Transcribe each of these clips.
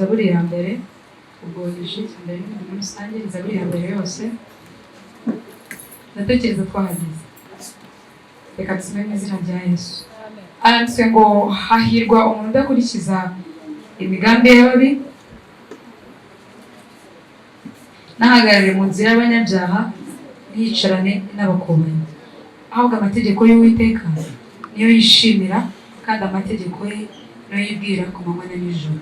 Zaburi ya mbere, ubwo igice cya mbere n'ibindi muri rusange, ni Zaburi ya mbere yose. Ndatekereza twahageze. Reka dusome mu izina rya Yesu. Aranditswe ngo hahirwa umuntu udakurikiza imigambi y'ababi, ntahagarare mu nzira y'abanyabyaha, ntiyicarane n'abakobanyi. Ahubwo amategeko y'Uwiteka niyo yishimira, kandi amategeko ye niyo yibwira ku manywa na nijoro.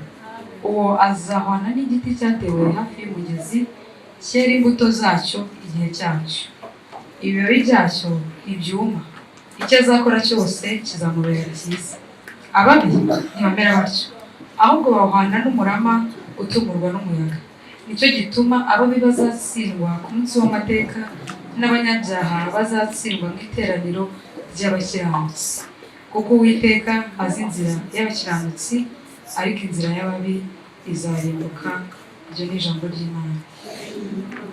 Uwo azahwana n'igiti cyatewe hafi y'umugezi, cyera imbuto zacyo igihe cyacyo. Ibibabi byacyo ntibyuma, icyo azakora cyose kizamubera cyiza. Ababi ntibamera batyo, ahubwo bahwana n'umurama utumurwa n'umuyaga. Nicyo gituma ababi bazatsindwa ku munsi w'amateka, n'abanyabyaha bazatsindwa mu iteraniro ry'abakiranutsi. Kuko Uwiteka azi inzira y'abakiranutsi, ariko inzira y'ababi izarimbuka. Iryo ni ijambo ry'Imana.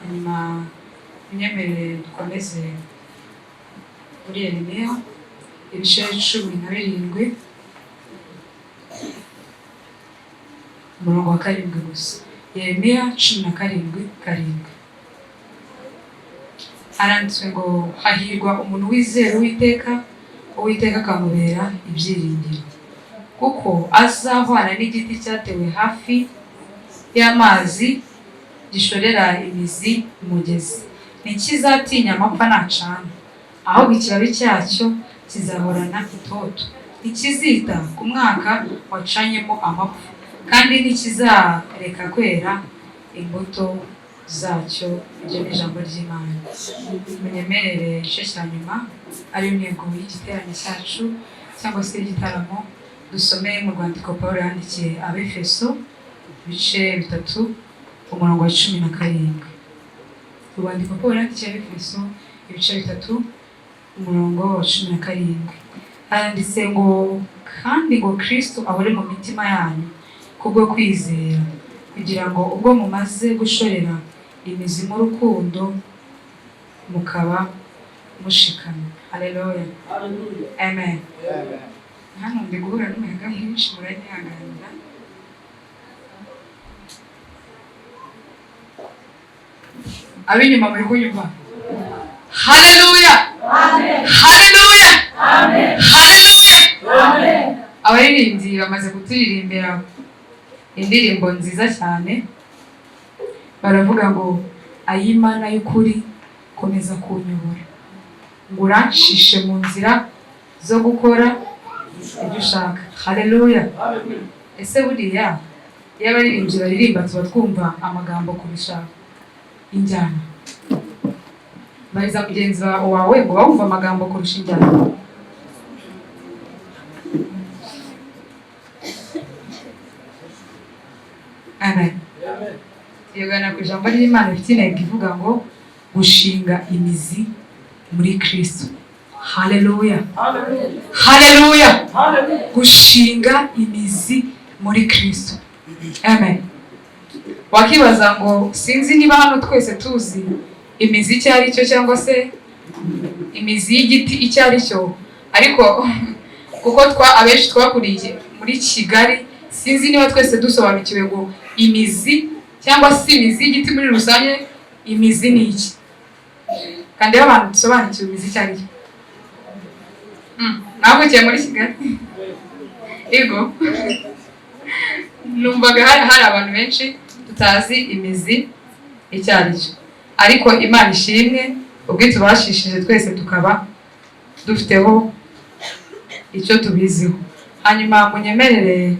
Hanyuma munyemerere dukomeze muri Yeremiya ibice 17, umurongo wa 7 gusa. Yeremiya 17:7. Haranditswe ngo hahirwa umuntu wizera Uwiteka, Uwiteka akamubera ibyiringiro, kuko azahwana n'igiti cyatewe hafi y'amazi, gishorera imizi umugezi. Ntikizatinya amapfa nacana, ahubwo ikibabi cyacyo kizahorana itoto. Ntikizita ku mwaka wacanyemo amapfa, kandi ntikizareka kwera imbuto zacyo. Iryo ni ijambo ry'Imana. Munyemerere igice cya nyuma, ariyo ntego y'igiterane cyacu cyangwa se igitaramo, dusome mu rwandiko Pawulo yandikiye Abefeso ibice 3, umurongo wa 17. Urwandiko Pawulo yandikiye Abefeso ibice 3, umurongo wa 17. Haranditse ngo kandi ngo Kristo ahore mu mitima yanyu kubwo kwizera, kugira ngo ubwo mumaze gushorera imizi mu rukundo mukaba mushikamye. Haleluya, amen. Hano ndi guhura n'umuyaga mwinshi, muranyihanganira. Ab'inyuma muri kunyumva? Haleluya, haleluya, haleluya. Abaririmbyi bamaze kuturirimbira indirimbo nziza cyane, baravuga ngo ay'Imana y'ukuri komeza kunyobora, ngo urancishe mu nzira zo gukora ibyo ushaka. Haleluya. Ese buriya iyo abaririmbyi baririmba tuba twumva amagambo kurusha injyana? Bariza mugenzi wawe ngo bawumva amagambo kurusha injyana. Amen. Tuyogana ku ijambo ry'Imana rifite intego ivuga ngo gushinga imizi muri Kristo. Haleluya, haleluya. Gushinga imizi muri Kristo. Amen. Wakibaza ngo sinzi niba hano twese tuzi imizi icyo ari cyo, cyangwa se imizi y'igiti icyo ari cyo, ariko kuko abenshi twakuriye muri Kigali, sinzi niba twese dusobanukiwe ngo imizi cyangwa se imizi y'igiti muri rusange, imizi ni iki. Kandi iyo abantu dusobanukiwe imizi icyo ari cyo, mwavukiye muri Kigali? Yego. Numvaga hari abantu benshi tutazi imizi icyo ari cyo, ariko Imana ishimwe ubwo itubashishije twese tukaba dufiteho icyo tubiziho. Hanyuma munyemerere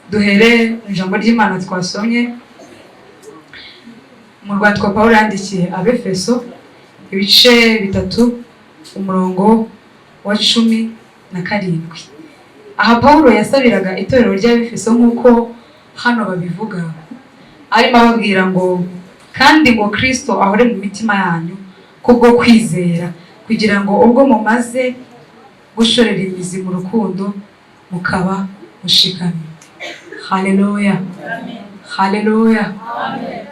duhere mu ijambo ry'Imana twasomye mu rwandiko Pawulo yandikiye Abefeso ibice 3, umurongo wa 17. Aha Pawulo yasabiraga itorero ry'Abefeso nk'uko hano babivuga, arimo ababwira ngo kandi ngo Kristo ahore mu mitima yanyu kubwo kwizera, kugira ngo ubwo mumaze gushorera imizi mu rukundo mukaba mushikamye. Haleluya, haleluya.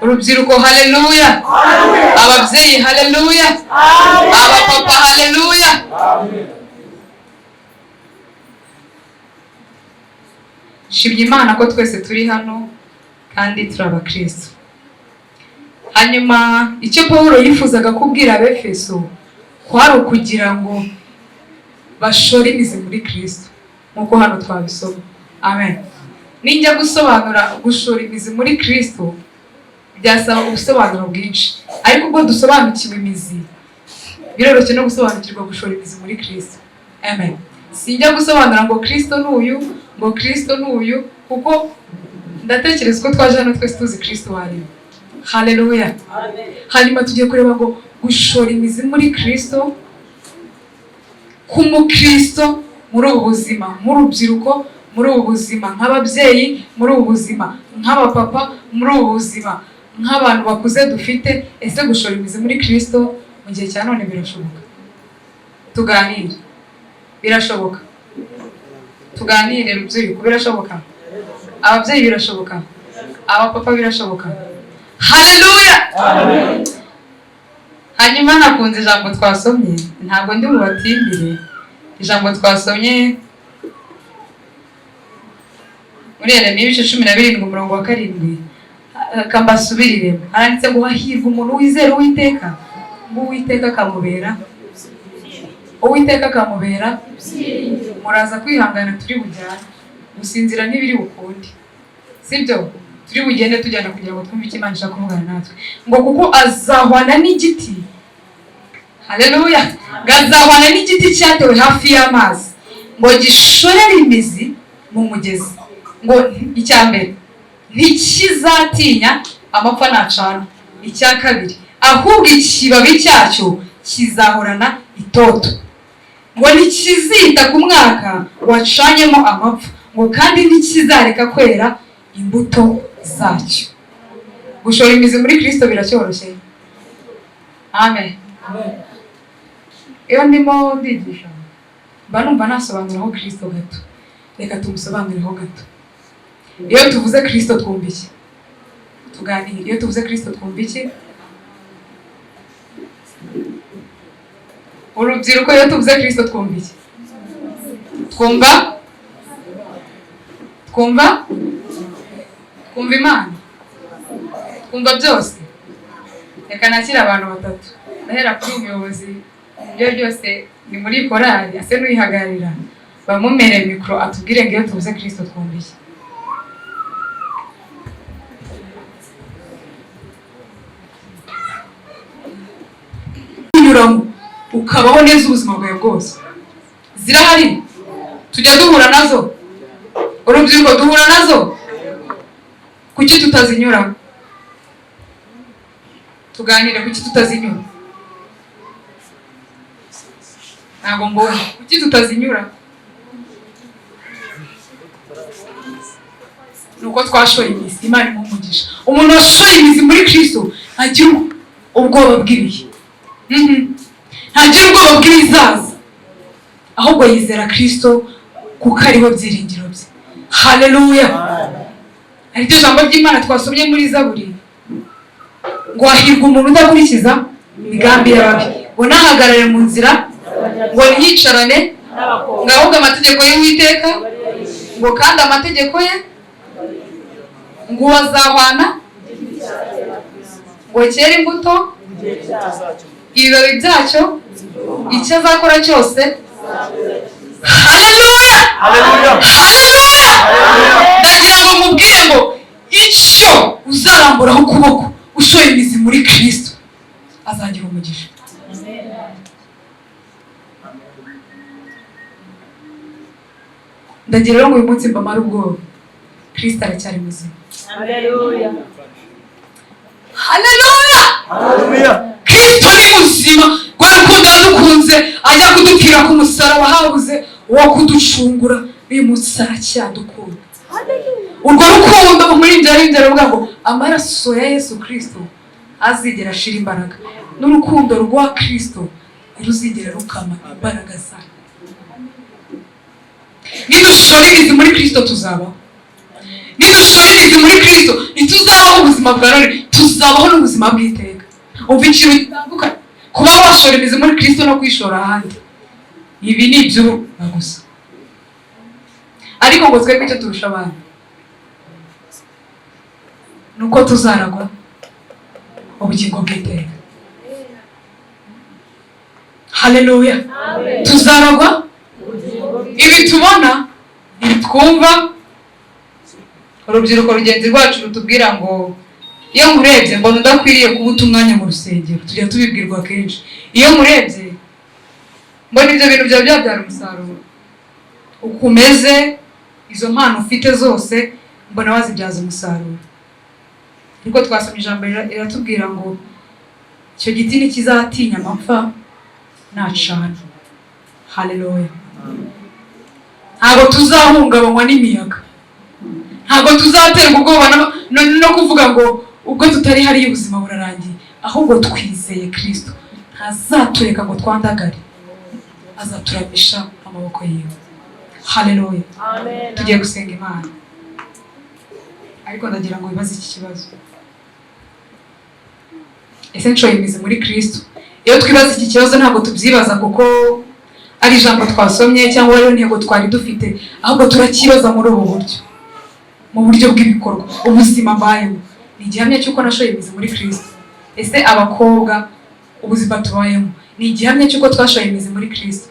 Urubyiruko haleluya, ababyeyi haleluya, abapapa haleluya. Shimye Imana ko twese turi hano Kandi turi abakristo. Hanyuma icyo Pawulo yifuzaga kubwira Abefeso kwari ukugira ngo bashore imizi muri Kristo, nk'uko hano twabisoma. Amen. Ninjya gusobanura gushora imizi muri Kristo, byasaba ubusobanuro bwinshi, ariko ubwo dusobanukiwe imizi, biroroshye no gusobanukirwa gushora imizi muri Kristo. Amen. Sinjya gusobanura ngo Kristo ni uyu, ngo Kristo ni uyu, kuko ndatekereza ko twaje hano twese tuzi Kristo uwo ari we. Haleluya. Hanyuma tugiye kureba ngo gushora imizi muri Kristo k'umukristo muri ubu buzima, nk'urubyiruko muri ubu buzima, nk'ababyeyi muri ubu buzima, nk'abapapa muri ubu buzima, nk'abantu bakuze dufite. Ese gushora imizi muri Kristo mu gihe cya none birashoboka? Tuganire. Birashoboka? Tuganire, rubyiruko, birashoboka? Ababyeyi, birashoboka? Abapapa, birashoboka? Haleluya. Hanyuma nakunze ijambo twasomye, ntabwo ndi bubatindire. Ijambo twasomye muri Yeremiya ibice 17 umurongo wa 7, kambasubiriremo. Haranditse ngo hahirwa umuntu wizera Uwiteka, ngo Uwiteka akamubera, Uwiteka akamubera. Muraza kwihangana, turi bujyane, gusinzira ntibiri bukunde, sibyo? Turi bugende tujyana kugira ngo twumve icyo Imana ishaka kuvugana natwe. Ngo kuko azahwana n'igiti, haleluya, ngo azahwana n'igiti cyatewe hafi y'amazi, ngo gishorere imizi mu mugezi, ngo icya mbere ntikizatinya amapfa nacana, icya kabiri ahubwo ikibabi cyacyo kizahorana itoto, ngo ntikizita ku mwaka wacanyemo amapfa, ngo kandi ntikizareka kwera imbuto zacyo. Gushora imizi muri Kristo biracyoroshye? Amen. Iyo ndimo ndigisha mba numva nasobanuraho Kristo gato. Reka tumusobanureho gato. Iyo tuvuze Kristo twumva iki? Tuganire. Iyo tuvuze Kristo twumva iki? Urubyiruko, iyo tuvuze Kristo twumva iki? Twumva twumva twumva Imana, twumva byose. Reka nakire abantu batatu. Ndahera kuri umuyobozi, ibyo byose ni muri korali, ase n'uyihagararira, bamumere mikoro atubwire ngo iyo tuvuze Kristo twumva iki. Unyuramo ukabaho neza ubuzima bwawe bwose. Zirahari, tujya duhura nazo. Urubyiruko, duhura nazo, kuki tutazinyuramo? Tuganire, kuki tutazinyura? Ntabwo mbonye kuki tutazinyura. Nuko twashoye imizi. Imana imuha umugisha. Umuntu washoye imizi muri Kristo ntagira ubwoba bw'ibihe, ntagira ubwoba bw'ibizaza, ahubwo yizera Kristo kuko ariho byiringiro bye. Haleluya. Ariryo jambo ry'Imana twasomye muri Zaburi, ngo hahirwa umuntu udakurikiza imigambi y'ababi, ngo nahagarare mu nzira, ngo ntiyicarane, ngo ahubwo amategeko y'Uwiteka, ngo kandi amategeko ye ngo azahwana, ngo cyere imbuto, ibibabi byacyo, icyo azakora cyose. Haleluya, haleluya. Ndagira ngo mubwire ngo icyo uzaramburaho ukuboko ushoye imizi muri Kristo, azagira umugisha. Ndagira rero ngo uyu munsi mbamare ubwoba, Kristo aracyari muzima. Haleluya. Haleluya. Kristo ni muzima. Rwa rukundo yadukunze ajya kudupfira ku musaraba, habuze uwo kuducungura, uyu munsi aracyadukunda. Urwo rukundo muri ibyo ari byo aravuga ngo amaraso ya Yesu Kristo azigera ashira imbaraga, n'urukundo rwa Kristo ntiruzigera rukama imbaraga zayo. Nidushora imizi muri Kristo tuzabaho. Nidushora imizi muri Kristo ntituzabaho ubuzima bwa none, tuzabaho n'ubuzima bw'iteka. Umva ikintu gitandukanye kuba washora imizi muri Kristo no kwishora ahandi, ibi ni iby'ubuzima gusa. Ariko ngo twebwe icyo turusha abandi, Ni uko tuzaragwa ubugingo bw'iteka. Haleluya! Tuzaragwa ibi tubona, ibi twumva. Urubyiruko rugenzi rwacu rutubwira ngo: "Iyo nkurebye mbona udakwiriye kuba uta umwanya mu rusengero." Tujya tubibwirwa kenshi. "Iyo nkurebye mbona ibyo bintu byawe byabyara umusaruro. Uko umeze, izo mpano ufite zose, mbona wazibyaza umusaruro." Ariko twasomye ijambo, riratubwira ngo icyo giti ntikizatinya amapfa nacana. Haleluya! Ntabwo tuzahungabanywa n'imiyaga, ntabwo tuzaterwa ubwoba no kuvuga ngo ubwo tutari hariya ubuzima burarangiye. Ahubwo twizeye Kirisito, ntazatureka ngo twandagare, azaturamisha amaboko yiwe. Haleluya! Tugiye gusenga Imana, ariko ndagira ngo wibaze iki kibazo: ese nshoye imizi muri Kirisito? Iyo twibaza iki kibazo, ntabwo tubyibaza kuko ari ijambo twasomye cyangwa ariyo ntego twari dufite, ahubwo turacyibaza muri ubu buryo, mu buryo bw'ibikorwa. Ubuzima mbayemo ni igihamya cy'uko nashoye imizi muri Kirisito? Ese abakobwa, ubuzima tubayemo ni igihamya cy'uko twashoye imizi muri Kirisito?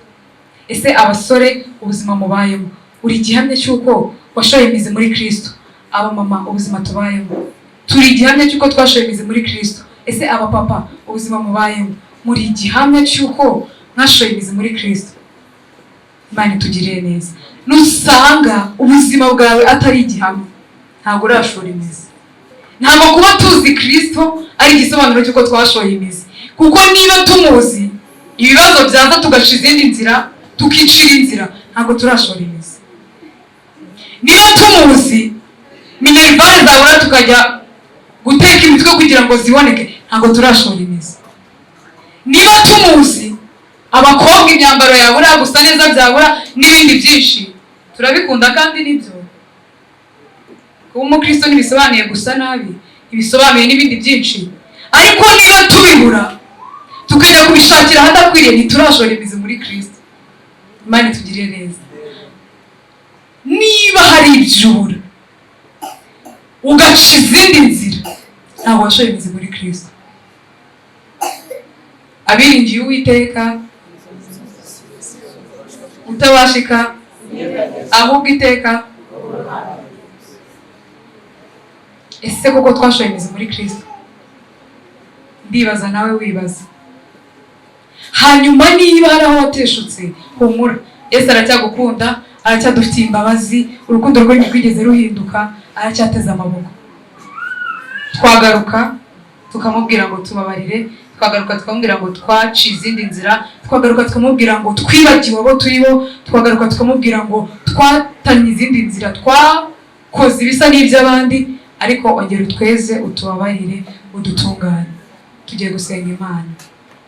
Ese abasore, ubuzima mubayemo uri igihamya cy'uko washoye imizi muri Kirisito? Abamama, ubuzima tubayemo turi igihamya cy'uko twashoye imizi muri Kirisito? Ese abapapa, ubuzima mubayemo muri igihamya cy'uko mwashoye imizi muri Kirisito? Imana itugirire neza. Nusanga ubuzima bwawe atari igihamya, ntabwo urashora imizi. Ntabwo kuba tuzi Kirisito ari igisobanuro cy'uko twashoye imizi, kuko niba tumuzi, ibibazo byaza tugaca izindi nzira, tukicira inzira, ntabwo turashora imizi. Niba tumuzi, minerval zabura tukajya guteka imitwe kugira ngo ziboneke, ntabwo turashora imizi. Niba tumuzi, abakobwa imyambaro yabura, gusa neza byabura, n'ibindi byinshi turabikunda kandi nibyo. Kuba umukristo ntibisobanuye gusa nabi, ntibisobanuye n'ibindi byinshi. Ariko niba tubibura tukajya kubishakira ahadakwiriye, ntiturashora imizi muri Kirisito. Imana itugirire neza. Niba hari ibyo ubura ugaca izindi nzira, ntabwo washoye imizi muri Kirisito. Abiringiye Uwiteka utabashika, ahubwo iteka. Ese koko twashoye imizi muri Kirisito? Ndibaza, nawe wibaza. Hanyuma niba hari aho wateshutse, humura, Yesu aracyagukunda, aracyadufitiye imbabazi. Urukundo rwe ntirwigeze ruhinduka, aracyateze amaboko. Twagaruka tukamubwira ngo tubabarire, twagaruka tukamubwira ngo twaciye izindi nzira, twagaruka tukamubwira ngo twibagiwe abo turi bo, twagaruka tukamubwira ngo twatanye izindi nzira, twakoze ibisa n'iby'abandi, ariko ongera utweze, utubabarire, udutungane. Tugiye gusenga Imana.